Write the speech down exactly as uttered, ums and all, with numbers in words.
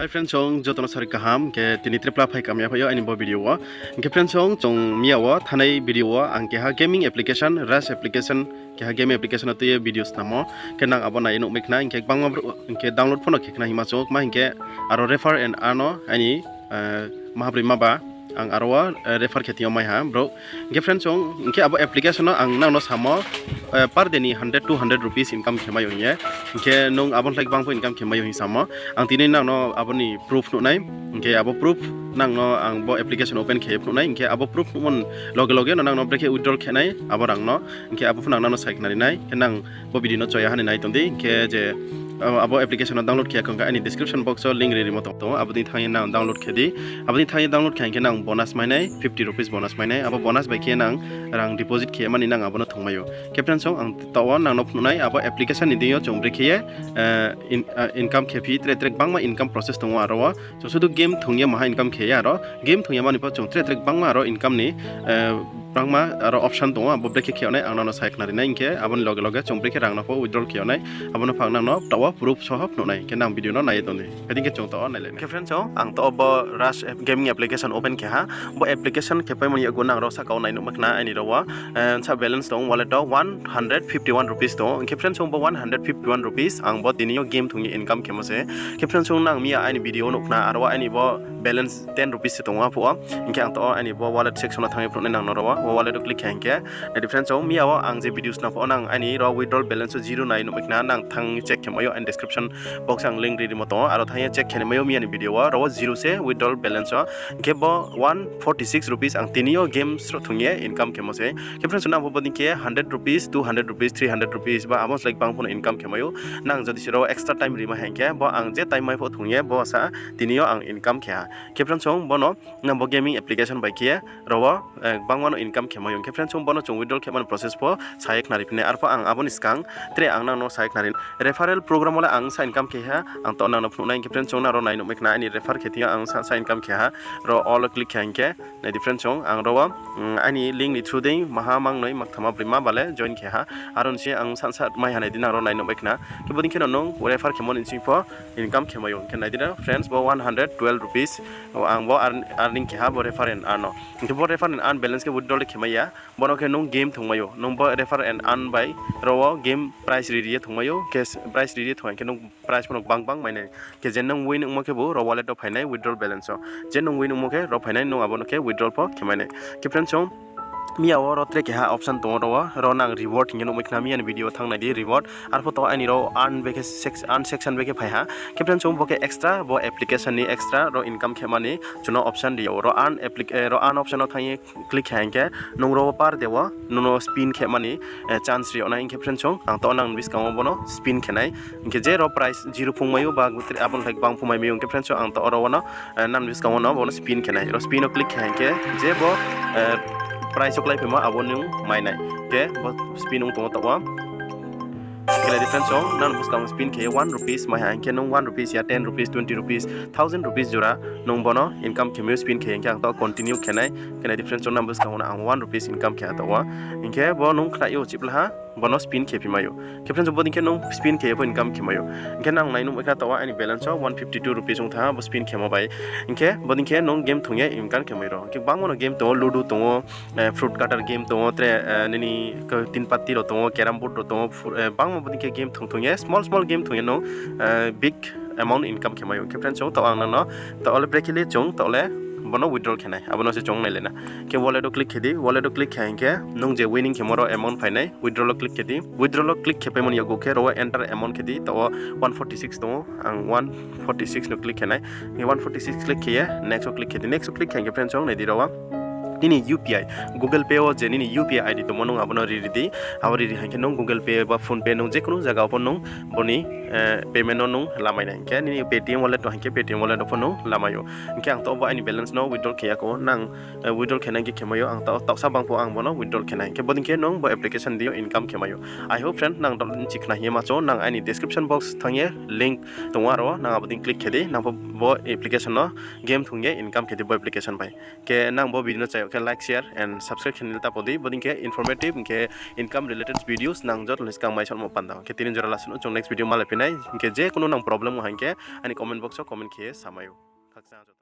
Friends song, joto no sari kaham, khe tini tripla phai kamya phai yo aini bo video wo. Hing khe friends song, chung miya wo thanai video wo ang keha gaming application, Rush application, keha gaming application no tui ye video snamo. Khe nang abo nai ye nuhmai khna, hing khe gbangma brouh hing khe download pho no khe khna hima chung, ma hing khe aro refer and earn no aini mahabroi ma ba ang aro wo refer khe tong yo mai ha brouh. Hing khe friends song, hing khe abo application no ang nang no samo, per day ni hundred, two hundred rupees income khe mai ou hing ye. Hing khe nung abo ni slái gbang pho income khe mai ou hing samo. Ang tini nang no abo ni proof nuh nai. Hing khe abo proof nang no ang bo application open khe phnuh nai. Hing khe abo proof nuhmo ni loge loge no nang no brekhe withdraw khe nai abo rang no. Hing khe abo pho nang nang no sai khnari nai. Khe nang bo video no choya ha ni nai tong di. Hing khe je abo application no download khe ya khong khe aini description box wo link ri rimo tong ou. Abo dei thanng ye nang download khe di. Abo dei thanng ye download khe hing khe nang bonus mai nai, fifty rupees bonus mai nai. Abo bonus bai khe nang rang deposit khe mani nang abo no thungmai ou. Khe friends song, ang taoh wo nang no phnuh nai abo application ni deing yo chung brekhe ye income khe phi tre tre gbangma income process tong ou aro wo. Chung sudu game thung ye maha income khe ya aro. Game thung ya mani pho chung tre tre gbangma aro income ni gbangma aro option tong ou, abo brekhe khe nai ang nang no sai khnari nai. Hing khe abo ni loge loge chung brekhe rang no pho withdraw khe nai, abo no pho ang nang no taoh wo proof soho phnuh nai. Hing khe nang video no nai ye tong di. Khe dei khe chung taoh wo nailai nai. Khe friends song, ang taoh wo bo Rush gaming application open khe ha. Bo application khe paimo ni yakgu nang ro sahka wo nai nuhmai khna aini ro wo sa balance tong ou, wallet wo one hundred fifty one rupees tong ou. Hing khe friends song, bo one hundred fifty one rupees ang bo tini yo game thung ye income khemo se. Khe friends song, nang miya aini video nuh khna aro wo aini bo balance ten rupees se tong ou aphuh wo. Hing khe ang taoh wo aini bo wallet section no thanng ye phnuh nai nang no ro wo, bo wallet wo click khe hing khe. Nai di friends song, miya wo ang je video snam pho nang aini ro withdrawal balance wo zero nai nuhmai khna, nang thanng check khe mai ou, aini description box ang link ri rimo tong ou, aro thanng ye check khe ni mai ou miya ni video wo, ro wo zero se withdrawal balance wo. Hing khe bo one forty six rupees ang tini yo game sroh thung ye income khemo se. Khe friends song, nang pho bo dei khe hundred rupees, two hundred rupees, three hundred rupees ba abo ni slái gbang pho no income khe mai ou. Nang jodi se ro extra time ri ma hing khe bo ang je time mai pho thung ye bo sa tini yo ang income khe ha. Khe friends song, bo no nang bo gaming application bai khe ro wo gbangma no income khe mai ou. Hing khe friends song, bo no chung withdraw khe mani process pho sa ye khnari phi nai. Arpho ang abo ni skang tre ang nang no sa ye khnari nai. Referral program wo le ang sa income khe ha, ang taoh nang no phnuh nai. Hing khe friends song, nang ro nai nuhmai khna aini refer khe thing yo ang sa income khe ha. Ro all wo click khe hing khe nai di friends song, ang ro wo aini link ni through dei maha mangnoi makthama broi ma ba le join khe ha. Aro ni se ang sa sa mai ha, nai di, nang ro nai nuhmai khna. Khe bo dei khe no nung refer khemo ni sing pho income khe mai ou. Hing khe nai di friends, bo one hundred twelve rupees ang bo earning khe ha bo refer and earn no. Hing khe bo refer and earn balance khe withdraw le khe mai ya. Bo no khe nung game thung mai ou, nung bo refer and earn bai ro wo game prize ri ri ye thung mai ou. Khe prize ri ri ye thung hing khe nung prize pho no gbang gbang mai nai. Khe je nung win ongmo khebu ro wallet wo phai nai withdrawal balance wo. Je nung win ongmo khe ro phai nai, nung abo no khe withdraw pho khe mai nai. Khe friends song, miya wo ro tre keha option tong ou ro wo, ro nang reward hing ye nuhmai khna miya ni video thanng nai di reward. Arpho taoh aini ro earn section bai khe phai ha. Khe friends song, bo khe extra bo application ni extra ro income khe mani chung no option ri ou. Ro earn option wo thanng ye click khe hing khe nung ro wo per day wo nung no spin khe mani chance ri ou nai. Hing khe friends song, ang taoh nang ni buskang wo bo no spin khe nai. Hing khe je ro prize zero phung mai ou ba abo ni slái gbang phung mai mai ou, hing khe friends song, ang taoh ro wo no nang ni buskang wo no bo no spin khe nai. Ro spin wo click khe hing khe je bo prize wo kláiphaimo abo nung mai nai. Khe bo spin ong tong ou taoh wo. Khe nai di friends song, nang ni buskang wo spin khe ye one rupees mai ha, hing khe nung one rupees ya ten rupees, twenty rupees, thousand rupees jora nung bo no income khe mai ou spin khe hing khe ang taoh continue khe nai. Khe nai di friends song, nang ni buskang wo no ang one rupees income khe ha taoh wo. Hing khe bo nung khnai ou chibla ha, bo no spin khe phi mai ou. Khe friends song, bo dei khe nung spin khe ye pho income khe mai ou. Hing khe nang nai nuhmai khna taoh wo aini balance wo one fifty two rupees ong thanng ha bo spin khemo bai. Hing khe bo dei khe nung game thung ye income khe mai ro. Hing khe gbangma no game tong ou, ludo tong ou, fruit cutter game tong ou, tre nini tin patti rao tong ou, carrom board rao tong ou, gbangma bo dei khe game thung thung ye, small small game thung ye nung big amount income khe mai ou. Hing khe friends song, taoh ang nang no taoh wo le brekhe le chung taoh le bo no withdraw khe nai, abo no se chung nailai na. Khe wallet wo click khe di, wallet wo click khe hing khe nung je winning khemo ro amount phai nai, withdraw wo click khe di. Withdraw wo click khe paimo ni yakgu khe ro wo enter amount khe di, taoh wo one forty six tong ou, ang one forty six no click khe nai. Hing khe one forty six click khe ye next wo click khe di, next wo click khe hing khe friends song, nai di ro wo nini U P I, Google Pay wo je nini U P I I D tongmo nung abo no ri ri di. Abo ri ri hing khe nung Google Pay ba PhonePe nung je kunu zaga wo pho nung bo ni payment no nung lamai nai. Hing khe nini Paytm wallet tong hing khe Paytm wallet wo pho nung lamai ou. Hing khe ang taoh bo aini balance no withdraw khe ya kho, nang withdraw khe nai hing khe khe mai ou, ang taoh taohsa bang pho ang bo no withdraw khe nai. Hing khe bo dei khe nung bo application deing yo income khe mai ou. I hope friend, nang taoh le bchi khna hing ye ma chung, nang aini description box thanng ye link tong ou, aro nang abo dei click khe di, nang pho bo application no game thung ye income khe di bo application bai. Khe nang bo video no chaya Khe like, share and subscribe khe nil ta pho di. Bodei khe informative hing khe income related videos nang joto ni skang mai salmo panda. Khe tini jora last no, chung next video malai phi nai. Hing khe je kuno nang problem ha hing khe aini comment box o comment khe samai ou. Khakchang joto.